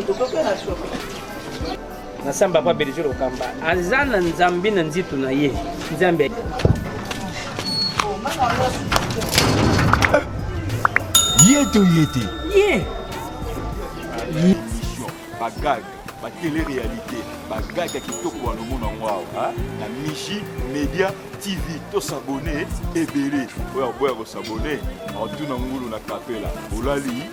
moto okoki na shope. Na samba pa Belgique Lokamba aza na nzambe na nzitu na ye nzambe. Ye to ye te. Ye. Bagag, ba télé réalité, bagag ya kitoko balomona yango awa na Miji Media TV to s'abonner ebele oyo aboya ko s'abonner akotuna ngulu na kapela olali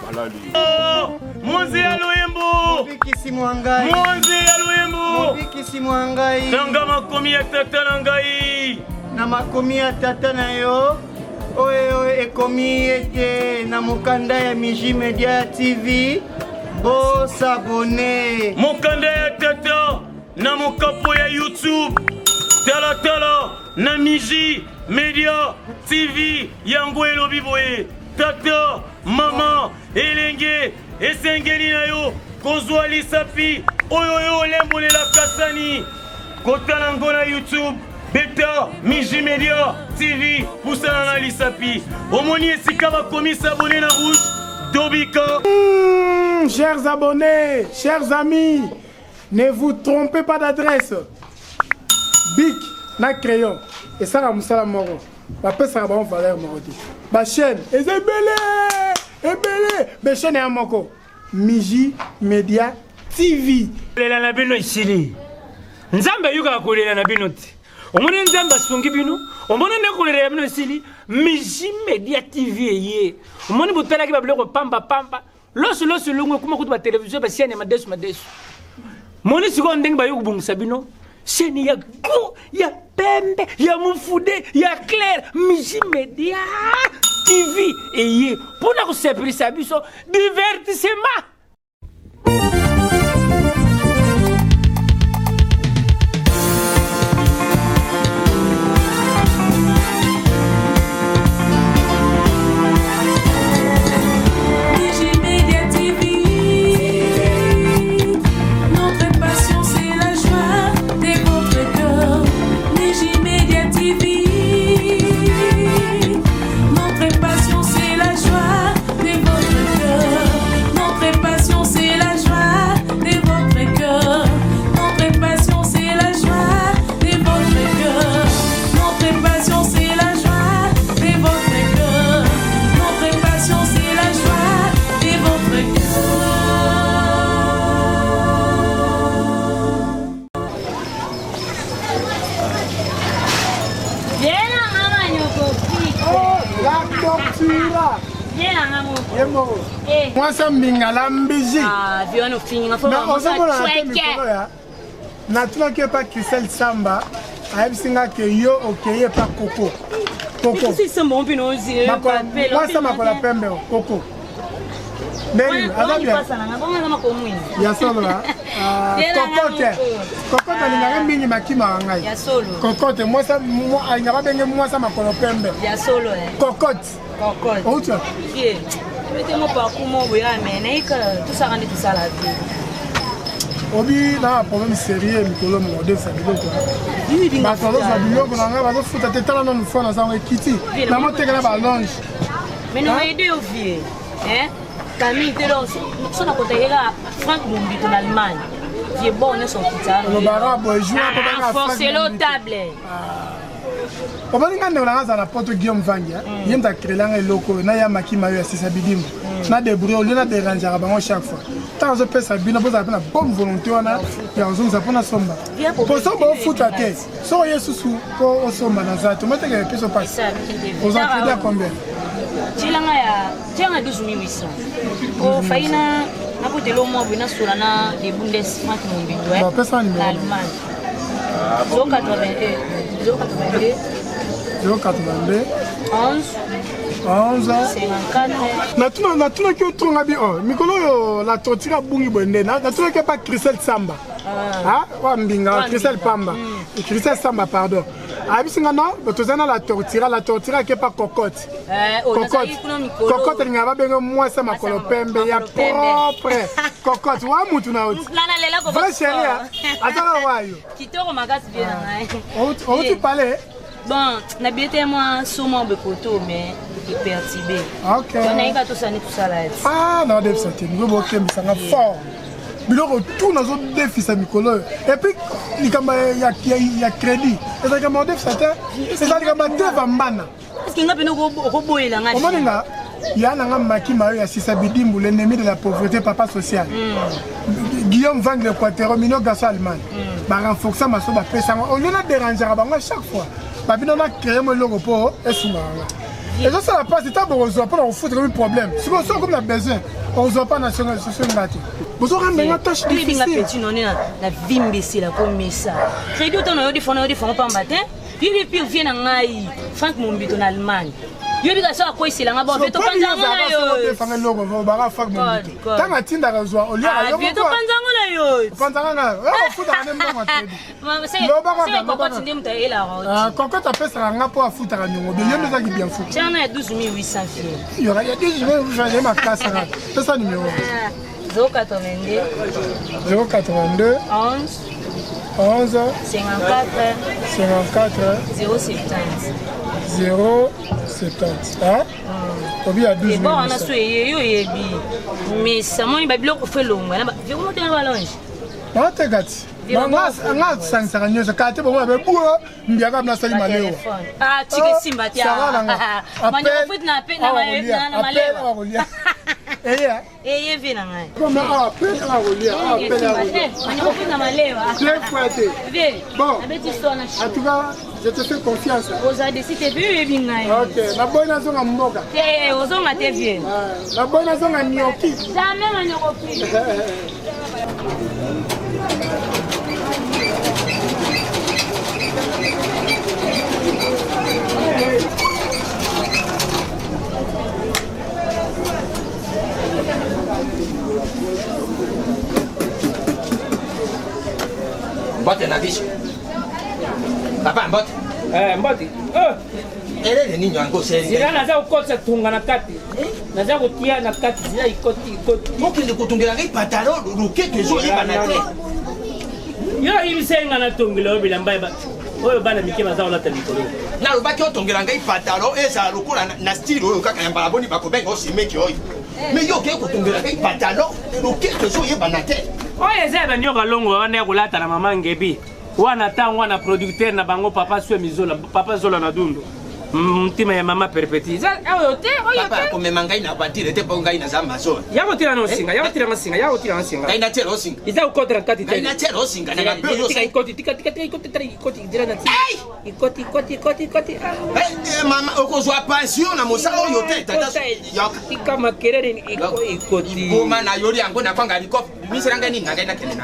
balali oh, Monzi ya loyembo mobikisi mwa ngai Monzi ya loyembo mobikisi mwa ngai Tanga makomi ya tata na ngai na makomi ya tata na yo oyo ekomi ete na mokanda ya Miji Media TV bosabone mokanda ya tata na mokapo ya YouTube talatala na Miji Media TV yango elobi boye tata mama elenge esengeli na yo kozwa lisapi oyo yo olembolelaka sani kotala ngo na YouTube beta Miji Media TV pusana na lisapi omoni esika bakomi s'abonner na rouge dobika Chers abonnés, chers amis, ne vous trompez pas d'adresse. Bic na crayon esala mosala moko bapesaka bango valeur moko te bachaîne eza ebele ebele mais chaîne ya moko Miji Media TV. Kolela na bino esili. Nzambe ayokaka kolela na bino te. Omoni Nzambe asungi bino, omoni nde kolela ya bino esili. Miji Media TV eye. Omoni botalaki ba biloko pamba pamba. Loso loso elongo ekoma kutu ba television ba chaîne ya madesu madesu. Moni sikoyo ndenge bayo kobongisa bino chaîne ya go ya pembe ya mufude ya clair Miji Media TV eye mpona kosepelisa biso divertissement. Notre passion, c'est la joie de votre cœur. Nijimedia TV. Notre passion, c'est la joie de votre cœur. Notre passion, c'est la joie de votre cœur. Notre passion, c'est la joie de votre cœur. Notre passion, c'est la joie de votre cœur. Notre passion, c'est la joie de votre cœur. Oh, la tortura. Ye moko. Mwasi ya mbinga la mbiji. Mais ozomona te mikolo ya natunaki epa Christelle Samba ayebisi nga ke yo okei epa koko koko mwasi ya makolo ya pembe o koko ndeni aza bien ya solo kokote kokote alingaka mingi makimaka ngai kokote mwasi alingaka babenge mwasi ya makolo pembe kokote outi wapi Bete mo parcours mo boya mais naika tosaka nde tosala te. Obi na problème sérieux mikolo moko odefisa biloko bato bazozwa biloko na ngai bazofuta te tala nanu fo naza yango ekiti namotekela balonge mais na aide yo vie hein Camille te donc so na kotakela Franck Bombito na Allemagne vie bon nyonso okita olobaka boye jour forcelo table Omoni nga ndeko na nga azala na poto Guillaume Vangi mm. ye moto akrela nga eloko oyo na ya makima oyo ya sisa bidimbu mm. na debrouille olie na derangeaka bango chaque fois ntango azopesa bino bozala mpe na bonne volonté wana ya kozongisa mpo nasomba mpo so bofuta te soki oye susu mpo osomba naza te omotekaka epeso mpasi ozwa crédit ya combien tielanga ya tielanga 12800 o fayi na nakotela omwa boye nasola na debundes frank mombito na allemagne 081 082 082 11 11 54 natuna natunaki yo tronga bi oh mikolo oyo la torture abungi boye nde natunaki epa christelle samba ah wa mbinga christelle pamba mm. christelle samba pardon ayebisi nga non toza na la tortura la tortura ake pa cocotte eh, oh, cocotte cocotte alingaka babenge mwasi ya makolo pembe ya propre cocotte wa mutu na oti vrai chéri azaka wayo kitoko makasi bien na ngai outi pale bon na bilete mwa somo bekoto mais eperturbe. Ok. Nayeka tosala nde tosala ye. Ah, naodefisa te, mikolo bokembisa nga fort. Biloko tout nazodefisa mikolo oyo. Et puis likambo ya crédit ezalaka likambo ya kodefisa te, ezala likambo ya teva mbana. Est-ce que nga pene okoboyela nga? Omoni nga ya na nga maki mayo ya sisa bidimbu, l'ennemi de la pauvreté, papa social. Guillaume Vang l'Équateur, Mino Gasso Allemagne. Ba renforcer maso ba pesa ngo. Au lieu na déranger bango à chaque fois. Ba bino na créer mo eloko po esunga nga. Ezosala mpasi ntango bokozwa mpona kofuta komi problème. Sikoyo soki okomi na besoin, okozwa mpa na soso nga te. Bozokamba nga tâche Oyebi nga difficile. petit none na vimbesela komesa crédit otano yo defana yo defango pamba te. Yebi pire vie na ngai Frank Mombito na Allemagne, yoyebi ka so akweyisela nga bon vie topanza yango na yo. Defanga eloko baka fak God, God. ntango atindaka zwa oliaka Ah, yo vie moko. topanza yango na yo. Opanzaka nga ofutaka nde mbongo ya crédit. Loba kaka, loba Kokoti kaka. nde moto ayelaka. Ah, kokote apesaka nga mpo afutaka niongo bien, yo nde ozaki bien futa. Tiana ya 12 800 vie. Yoka ya 10 makasi kaka, pesa numéro. 082 082 11 11 54 54 070. 070, hein? Obi ya 12 Eba wana so eye yo oyebi mesa moni babiloko fo elongwa na balonge. Naoteka ti nga asangisaka nyonso kaka te, bongo babebuo mbiaka nasali malewa. Ah, tika esimba te. Manioka futi na na malewa. Akolia eya. Eye vie na ngai. Comme awa pe akolia, awa pe akolia. Manioka futi na malewa. Deux fois te. Vie. Bon. Nabeti so na En tout cas, je te fais confiance. Oza desi te vie, oyebi ngai. Ok, naboyi nazonga mboka. Te, ozonga te vie. Ah, naboyi nazonga nioki. Jamais manioka futi. Mbote na biso papa, mbote. Eh, mbote. Eh, Elele nini yango oseli? Zela, naza kokotisa tunga na kati, naza kotia na kati, zela ikoti ikoti. Okende kotongela ngai patalo, loketo ezoyebana te. Yo oyebisa ye nga natongela oyo bilamba ya oyo bana mike baza kolata mikolo. Nalobaki otongela ngai patalo ezala lokola na style oyo kaka ya mbala boni bakobenga osimeki oyo, mais yo okei kotongela ngai patalo, loketo ezoyebana te. Oyo eza ya banioka longo wana ya kolata na mama ngebi wana, ntango wana producteur na bango papa swe mizola, papa zola na dundu mtima ya mama perpétue, eza oyo te, oyo Papa, te. komema ngai na aventure te, mpo ngai naza mazor. Ya kotela na osinga, ya kotela na singa, ya kotela na singa. Ngai natiela osinga. Eza kokotela na kati te. Ngai natiela osinga na mabe oyo. Tika ikoti, tika, tika, tika ikoti, tika ikoti, zela na Ai! ikoti, ikoti, ikoti, ikoti, ah. Eh, eh, mama, okozwa pension na mosala oyo te, tata. Yoka. Tika makelele, ikoti. Liboma na yoli yango na kwanga likofi bimisela ngai nini na ngai nakende na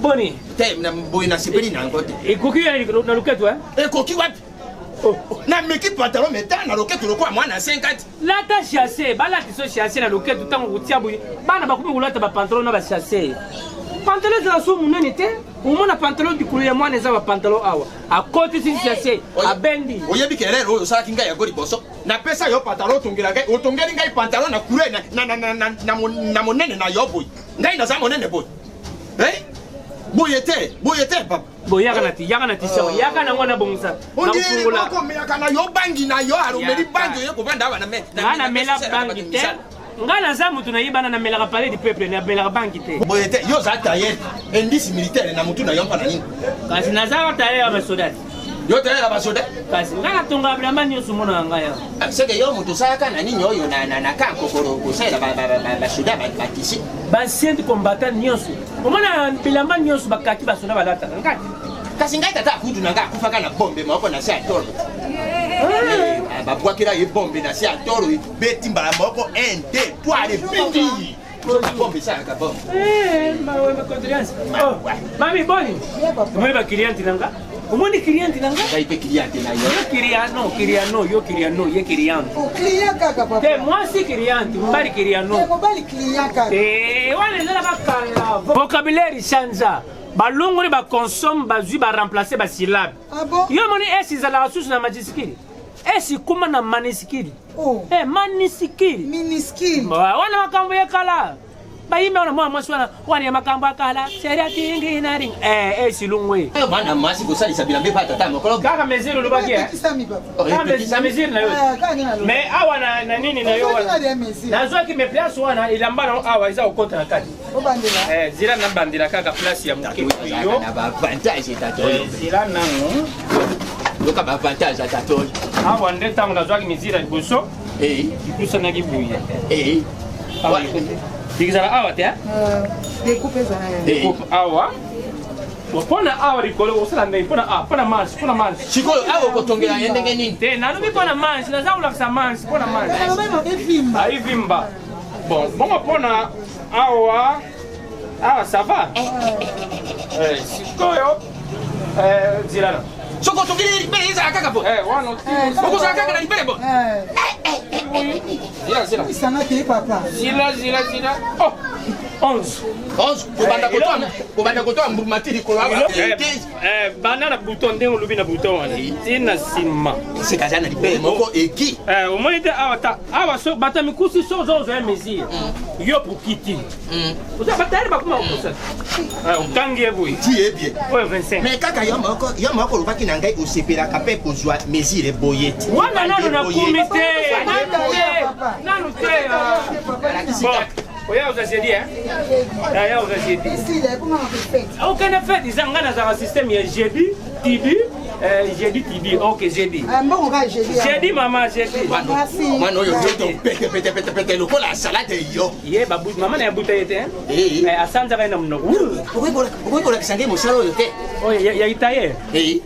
Boni? Te, na boye nasepeli na yango te. Ekoki ya na luketu, eh? Ekoki wapi? Nameki pantalon, mais tala na loketo lokola mwana 50. Lata chasse, balati so chasse na loketu ntango kotia boye, bana bakomi kolata bapantalon na bachasse. Pantalon ezala so monene te, omona pantalon likolo ya mwana eza bapantalon awa, akotisi chasse, abendi. Oyebi ke erreur oyo osalaki ngai yango liboso napesa yo pantalon, otongela ngai, otongeli ngai pantalon na couleur na monene na yo boye, ngai naza monene boye. Eh? Boye te, boye te, papa. Bo yaka na ti, yaka na ti sawa, yaka nango na bongisa. Ondiri. Nakofungola. Okomelaka na yo bangi na yo, alomeli Yaka. bangi oye kovanda awa na me Ngai namela bangi te, ngai naza motu nayebana, namelaka palais du peuple, namelaka bangi te. Boye te, yo oza tailleur, indice militaire na motu na yo mpa na nini? Kasi naza tailleur ya basoda te. Yo tailleur ya basoda? Kasi ngai natongaka bilamba nyonso mona na ngai awa. Seke yo moto osalaka na nini oyo na kankokoro kosalela basoda batisi? Baancien combattant nyonso, omona bilamba nyonso bakaki basoda balataka ngai. Kasi ngai tata akutu na ngai akufaka na bombe moko na se ya tolo. Babwakela ye bombe na se ya tolo, ebeti mbala moko 1 2 3, ebindi bombe esalaka bombe. Condoléance. Mami, boni? Omoni bacliente na nga, omoni cliente na nga. Ngai mpe cliente na yo. Yo kiriano, kiriano, yo kiriano, ye cliente. Client kaka, papa. Te, mwasi cliente, mobali kiriano. Te, mobali client kaka. Eh, wana ezalaka kala, vocabulaire chanza, balongoli baconsomme, bazwi baremplace basyllabe. Ah bon? Yo moni s ezalaka susu na majuscule, s ekóma na minuscule. Oh. Eh, minuscule. Minuscule. Wana makambo ya kala. Bayimbi wana mwana mwasi wana wana ya makambo ya kala seria tingi na ring eh eh silungwe. Eh, mwana mwasi kosalisa bilamba epa tata mokolo. Kaka mesure olobaki eh. Oh, Kaka na mesure na yo. Eh, Mais awa na na nini na yo wana. Nazwaki mais place wana elamba na awa eza kokota na kati. Obandela. Eh, zela nabandela kaka place ya moke yo. Na ba avantage tata oyo. Eh, zela nanu. Yoka ba avantage ya tata oyo. Awa nde ntango nazwaki mesure ya liboso. Eh. Epusanaki boye. Eh. Awa ekozala awa te. Découpe ezala ya. Découpe awa. Mpona awa likolo osala ndenge mpona awa mpona manche mpona manche. Sikoyo awa okotongela ye ndenge nini? Te nalobi mpona manche naza kolakisa manche mpona manche. Evimba. Evimba. Bon bongo mpona awa awa ça va. Eh, sikoyo eh, zilana. Soki otongeli ye libele ezala kaka boye. Eh, wana okozala kaka na libele boye. Zila zila. Isanga te papa. Zila zila zila. Oh. 11. 11 kobanda kotoa kobanda kotoa mbuma ti likolo awa. Eh, banda na bouton ndenge olobi na bouton wana. Ti na nsima. Seka aza na libele moko eki. Eh, omoni te awa ta awa so bato ya mikusi so ozo ozwa ya mesure. Yo pokiti. Oza batayali bakoma kokusa. Okangi ye boye. Tu ye bien. Oyo 25. Mais kaka yo moko yo moko olobaki na ngai osepelaka mpe kozwa mesure boye te. Wana nanu nakumi te. Nanu te. Nanu te. Bon. Oya oza jeudi hein? Oya oza jeudi. Esila ekoma na fête. Okende fête eza ngai nazalaka système ya jeudi tibi euh, jeudi tibi ok jeudi. Ah, mbongo kaka jeudi. Jeudi mama jeudi. Merci. Mwana oyo nzoto pete pete pete pete lokola salade yo. Ye babu mama na ya buta ye te hein? Eh, asanzaka ye na monoko. Okoki kolakisa ngai mosala oyo te. Oyo ya itaye. Eh.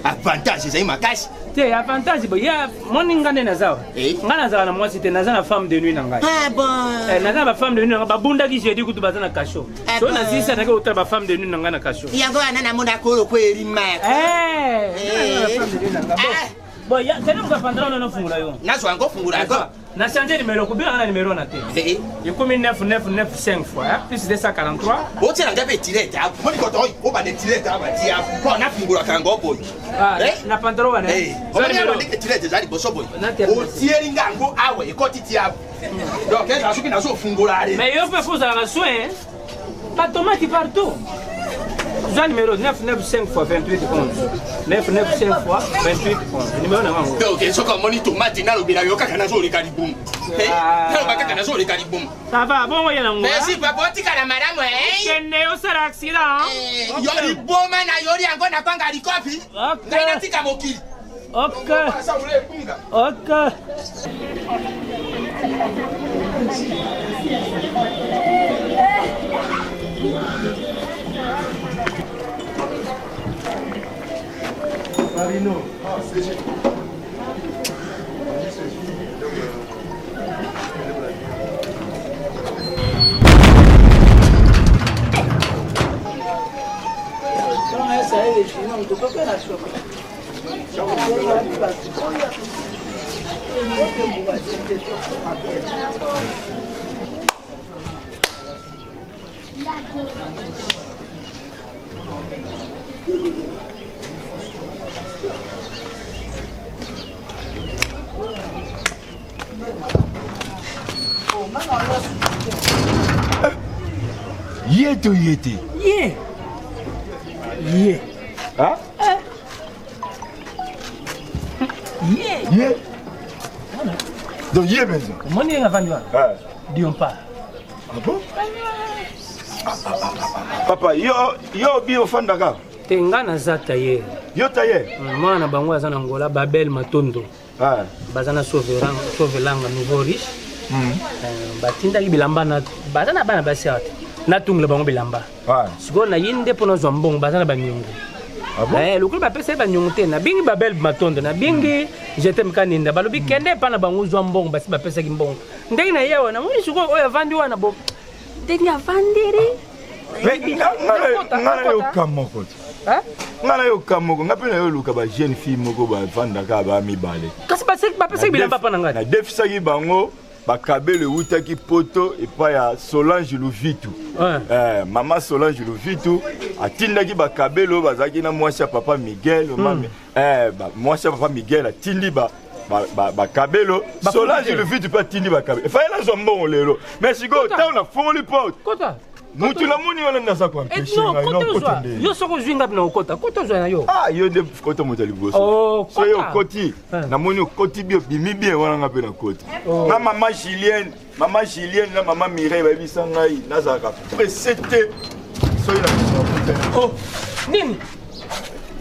Avantage ezali makasi. Te avantage boye ya moni nga nde naza nga nazala na mwasi te naza na femme de nuit na ngai ah bon. Eh, naza na bafemme de nuit na ngai babundaki jeudi kutu baza na kasho ah so bon. nasilisa nake kotala bafemme de nuit na ngai na kasho yango wana namonaka oyo ko erimaka bon kende moto apandala wana nafungola yo nazwa yango fungola yango Na changer numéro, kobengaka na numéro na te. Ekomi 9995 fois, hein, plus 243. Otiela ngai mpe etilete apo. Moni koto oyo, obanda etilete awa batie apo. Mpo nafungolaka yango boye. Ah, na pantalon wana. Omoni yango ndenge etilete eza liboso boye. Otieli nga yango awa ekoti ti apo. Donc ezala soki nazofungola ale. Mais yo mpe faut ozalaka soin. Ba tomate partout. Zwa numéro 995 fois 28 11. 995 fois 28 11. Numéro na ngango. Donc soki omoni tomate nalobela yo kaka nazoleka libumu. Naloba kaka nazoleka libumu. Ça va, bongo ye nango. Merci papa, otikala malamu eh. Kende osala accident. Yo liboma na yo yango nakwanga likofi. Ngai natika mokili. Ok. Ok. Marino. Ah, CG. Ye to ye te. Ye. Ye. Hein? Ye. Ye. Donc ye mpenza. Omoni ye avandi wana? Diompa. Ah bon? Papa, yo yo bi ofandaka? Te nga naza tailleur. Yo tailleur? Mwana na bango aza na Angola, Babel Matondo. Ah. Baza na Sauvelanga nouveau riche. Batindaki bilamba na baza na bana basi awa te. Natungela bango bilamba. Sikoyo naye nde mpo nazwa mbongo baza na baniongo. Eh, lokola bapesa ye baniongo te nabengi babel matondo nabengi jetem kaninda balobi kende epa na bango zwa mbongo basi bapesaki mbongo ndenge na ye awa namoni sikoyo oyo avandi wana bo ndenge avandeli nga nayoka moko te nga nayoka moko nga mpe nayoluka ba jeune fille moko bavandaka ba mibale kasi bapesaki bilamba mpa na ngai nadefisaki bango bakabelo ewutaki poto epai ya Solange Luvitu. Eh, mama Solange Luvitu atindaki bakabelo bazalaki na mwasi ya papa Miguel. Mama, eh, ba, mwasi ya papa Miguel atindi ba Bakabelo Solange Luviti mpe atindi bakabelo, efai nazwa mbongo lelo, mais sikoyo ntango nafongoli porte, mutu namoni wana naza koempêcher ngai nakota nde. Yo soki ozwi ngapi na okota, kota ozwa na yo. Ah, yo nde kota moto ya liboso. Oh, soki kota. Okoti, namoni okoti bien, obimi bien wana, nga mpe nakoti na mama Julienne. Mama Julienne na mama Mireille bayebisa ngai nazalaka presse te soki na Oh, nini?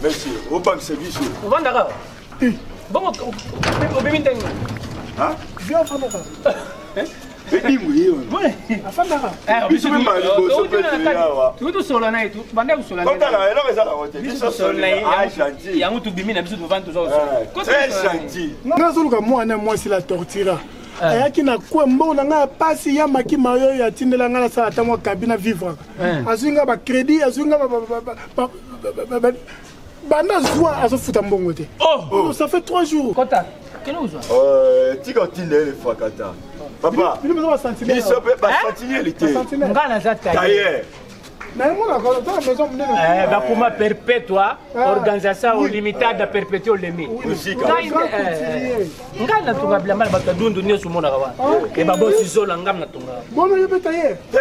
Monsieur, obangisa biso. Ovandaka bongo, obimi ndenge? Viens, afandaka. Edingu ye wana. Afandaka. Biso mpe mbala liboso mpe toye awa. Tuki tosola na ye, banda kosola na ye. Kotala eloko eza nango te. Biso Biso tosola na ye. Ah, gentil. Yango tobimi na biso, tovandi, toza Ah, très gentil. Nga nazoluka mwana mwasi la Tortira. Ayaki na kwe mbongo na ngai ya pasi ya makima oyo atindela ngai nasala ata mwa kabina vivraka. Azwi ngai bacrédit, azwi ngai banda zwa, azofuta mbongo te. Oh. Ça fait 3 jours. Kota, kende ozwa. Tika otinda ye lefakata papa. Bino boza basentinelle. Biso mpe basentinelle te. Nga naza tailleur. Tailleur. Nayemonaka oza na maison monene. Bakoma perpetua organisation limitada perpetua olemi. Mosika. Grand couturier. Ngai natonga bilamba na bato ya dundu nyonso omonaka wana e babosi zola, ngam natongaka. Bono yo mpe tailleur? Te,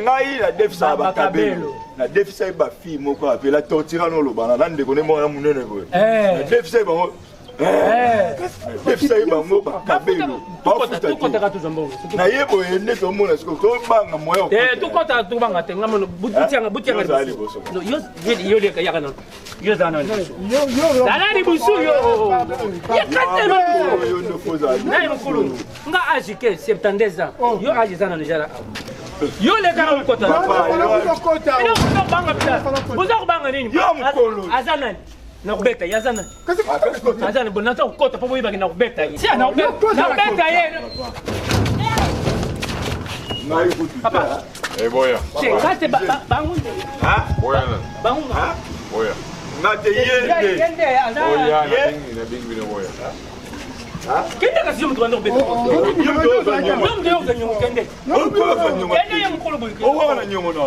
ngai nadefisaka Bakabelo. bakabelo, nadefisa ye bafille moko apela Tortira nolobana na ndeko nde moko na monene boye. Nadefisa ye bango, nadefisa ye bango bakabelo, bafuta te. Tukotaka, tozwa mbongo. Na ye boye nde tomona siko tobanga moya. Tukota, tobanga te. Nga mono butianga, butianga. Yo ozala liboso. No, yo leka, yaka nano, yo zala nano liboso, zala liboso, yo yakatema. Yo nde kozala. Naye mokolo nga age ke 72 ans, yo age eza nano jala awa, yo leka na okota. Banga bila, boza kobanga nini? Yo mokolo. Aza nani nakobeta ye? Aza nani? Aza nani? Naza kokota mpo boyebaki nakobeta ye. Sia, nakobeta ye. Ngai kutu. Papa. Eh, boya. Te, nga te, bango nde. Boya na. Bango. Boya. Nga te, ye nde. Ye nde aza. Boya, nabengi nabengi bino boya. Kende kasi, yo moto banda kobeta, Yo moto ozwa nyongo. yo moto yokozwa nyongo, kende. Okozwa nyongo. Kende ye mokolo boye. Owaka na nyongo na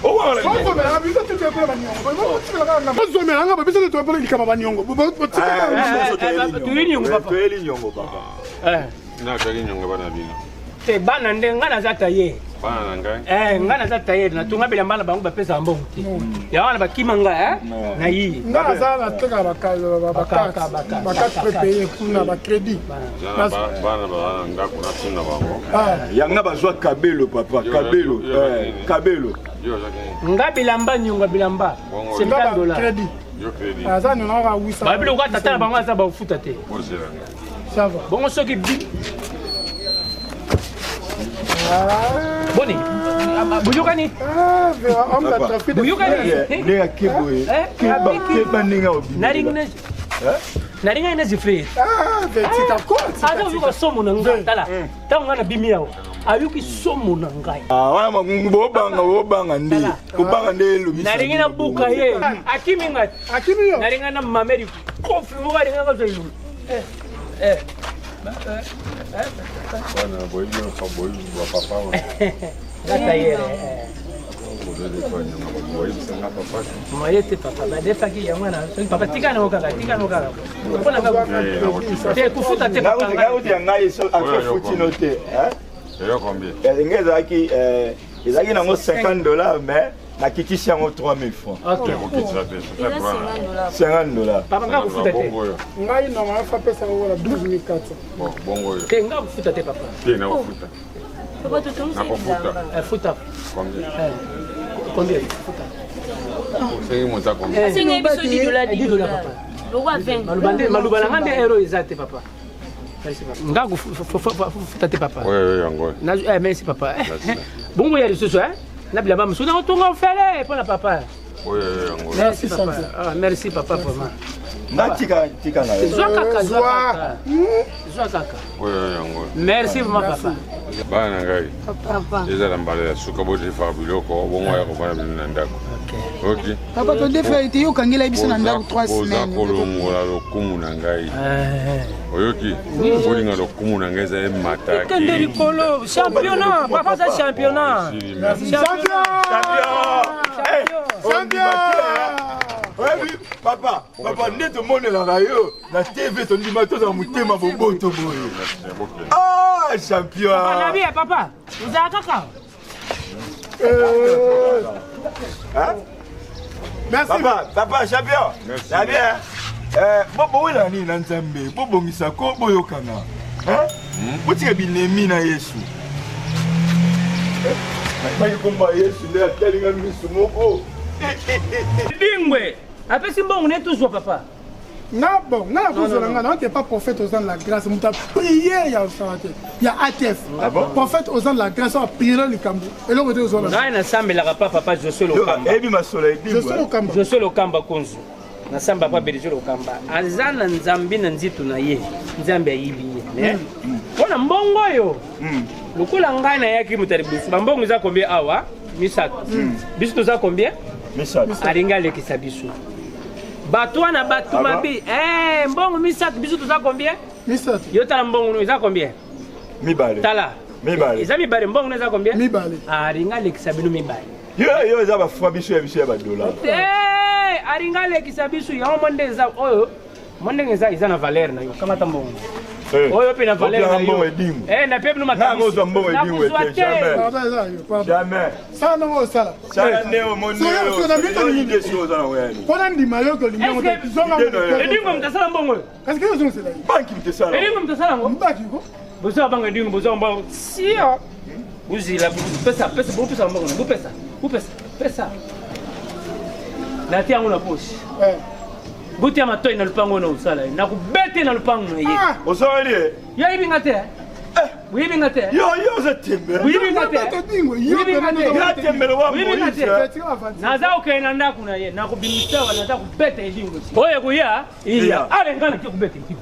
owaka na nyongo. Ozomelanga biso te, toyekola baniongo. Ozomelanga ba biso te, toyekola likama baniongo. Toyeli nyongo, papa. Toyeli nyongo, papa. Nakaki nyongo bana bino. Te, bana nde, nga naza tailleur. Bana na ngai. Nga naza tailleur, natonga bilamba na bango, bapesaka mbongo te, yango wana bakima nga na ye. Nga naza natekaka bacarte prépayé kuna, bacrédit. Eza na bana baza na ndako, natuna bango. Yanga bazwa kabelo, papa, kabelo. Kabelo. Yo ozaki nini? Nga bilamba, nyongo ya bilamba. Bongo. 70 dollar. Crédit. Yo crédit. Aza nionaka 800. Babiloko tata na bango aza bafuta te. Bozela ngai. Ça va. Bongo soki bi boni, boyokani. Boyokani. Ndenge ake boye, keba, keba ndenge Nalingi nalingaki na zifre. Aza koyoka somo na ngai. Tala, ntango ngai nabimi awa, ayoki somo na ngai. Wana makungu, bobanga, bobanga nde kobanga nde elobisa. Nalingi nabuka ye, akimi ngai. Akimi yo. Nalingi na mameli kofi moko, alingi kazwa ilulu. Bana boyebi boyebi bapapa. Nga tailleur. Bozodefa nyongo, boyebisanga papa. Moye te, papa, badefaki yango wana. Soki papa, tika nango kaka, tika nango kaka mpona te kofuta te, papa. Ngai ya ngai akefutino te. Eyo combien? Ngai ezalaki nango 50 dollars, mais nakitisi yango 3000 francs. Okitisa te. 50 dollars. Papa, nga kofuta te. Bongo oyo. Ngai normalement fa pesa yango wana 12 400. Bon, bongo oyo. Te, nga kofuta te, papa. Te, nakofuta. Nakofuta. Futa. Combien? Combien? Futa. Osengi moto ya combien? Asengi biso 10 dollars. 10 dollars, papa. Lokwa 20. Maloba nde maloba na nga nde ero eza te, papa. Merci, papa. Nga kofuta te, papa. Oyo, oyo yango oyo. Merci, papa. Bongo ya lisusu na bilamba mosusu nakotonga ofele mpo na papa. Oyo, oyo yango oyo. Merci, papa. Ah, merci, papa, vraiment. Nga tika, tika na yo. Zwa kaka, zwa kaka, zwa kaka. Oyo, oyo yango oyo. Merci vraiment, papa. Bana na ngai. Papa. Ezala mbala ya suka bodefaka biloko bongo ya kovanda bino na ndako, ok? Papa, todefa ete yo okangela biso na ndako 3 Boza semaines. kolongola lokumu na ngai, oyoki? Bolinga lokumu na ngai eza emata. Kende likolo, championnat, papa aza championnat. Champion. Oyebi Papa, papa nde tomonelaka yo na TV tondima tozala motema boboto boye. Ah, champion. Papa nabi papa, ozala kaka. Hein? Merci. Papa, papa champion. Nabi hein? Eh, bo bowela nini na Nzambe? Bobongisa ko boyokana. Hein? Botika binemi na Yesu. Nayebaki komba Yesu nde atali nga misu moko. Bingwe apesi mbongo ne tozwa papa. Nga bon, nga nakozela nga naote pas prophète oza na la grâce, moto a prière ya osala te ya ATF. Prophète oza na la grâce oyo apriere likambo eloko te ozwa na Ngai nasambelaka pa papa José Lokamba. Eyebi masolo ya José Lokamba. José Lokamba konzo. Nasamba pa Belge Lokamba. Aza na nzambe na nzitu na ye. Nzambe ayibi ye. Mais mpo na mbongo oyo lokola ngai nayaki moto ya liboso bambongo eza combien awa misato biso toza combien Misato. Alingi alekisa biso bato wana bato Ah bon? mabe Eh, mbongo misato biso toza combien misato. Yo tala mbongo no eza combien Mibale. Tala Mibale. Eza mibale mbongo no eza combien Mibale. Alingi alekisa bino mibale Yo yo eza ba francs biso ya ba dollars. te alingi alekisa biso yango mo nde eza oyo mo ndenge eza eza na valeur na yo kamata mbongo oyo mpe na valeur na mbongo yo edingo. Eh, na pe bino Nanga ozwa mbongo edingo Nakozwa te te. jamais. Pardon eza yo, pardon. Jamais. Sala ndenge osala. Sala nde omoni Soki- soki na minute nini? soki oza na wayani. Mpona ndima yo tolingi yango te. Est-ce que- Zonga Idée na yo. Edingo moto asala mbongo oyo Kasi kei ozongisela ye. Banki moto esala. Edingo moto asala yango Mbaki ko. bozwa bango edingo bozwa mbongo sio bozila pesa pesa bopesa mbongo na bopesa bopesa pesa natia yango na poche Eh. botia matoi na lupango na osala ye nakobete na lupango na ye Ah! Ozwali ye? Yo oyebi nga te eh? Oyebi nga te eh? Yo yo oza tembe. Oyebi nga te Yo eh? Edingo, yo Oyebi nga te? Ya tembe lokola Oyebi nga te? Moïse. Tika avanti. Naza kokende na ndako na ye nakobimisa wa naza kobeta edingo oyo ekoya iya Iya. ale nga nake kobeta edingo.